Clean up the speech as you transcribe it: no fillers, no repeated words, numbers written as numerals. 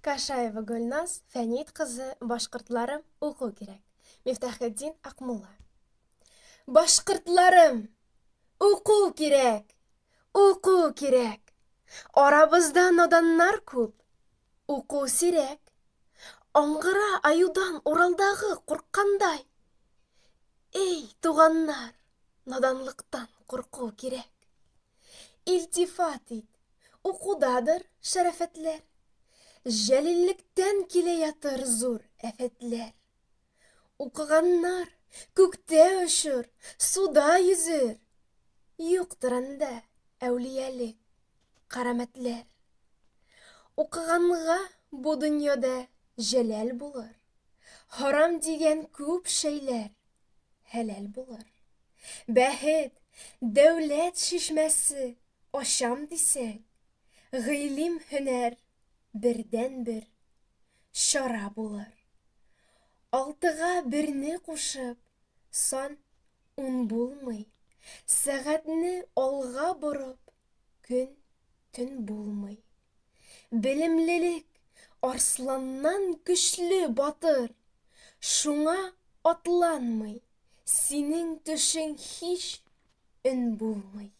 Кашаева Гөлназ Фәнит кызы Башкортларым, уку кирәк. Мифтахетдин Акмулла. Башкортларым, уку кирәк, уку кирәк. Арабызда наданнар күп, уку сирәк. Аңгыра аюдан Уралдагы курккандай. Эй, туганнар, наданлыктан курку кирәк. Илтифат ит, укудадыр шәрәфәтләр. Җәлиллектән килә ятыр зур афәтләр. Укыганнар күктә очыр, суда йөзер. Юктыр анда әүлиялек, карамәтләр. Укыганга бу дөньяда җәләл булыр. Харам дигән күп шәйләр хәләл булыр. Бәхет, дәүләт чишмәсе ачам дисәң, гыйлем һөнәр бердәнбер чара булыр. Алтыга берне кушып, сан ун булмый. Сәгатьне алга борып, көн төн булмый. Белемлелек арсланнан көчле батыр, шуңа атланмый, синең төшең һич өн булмый.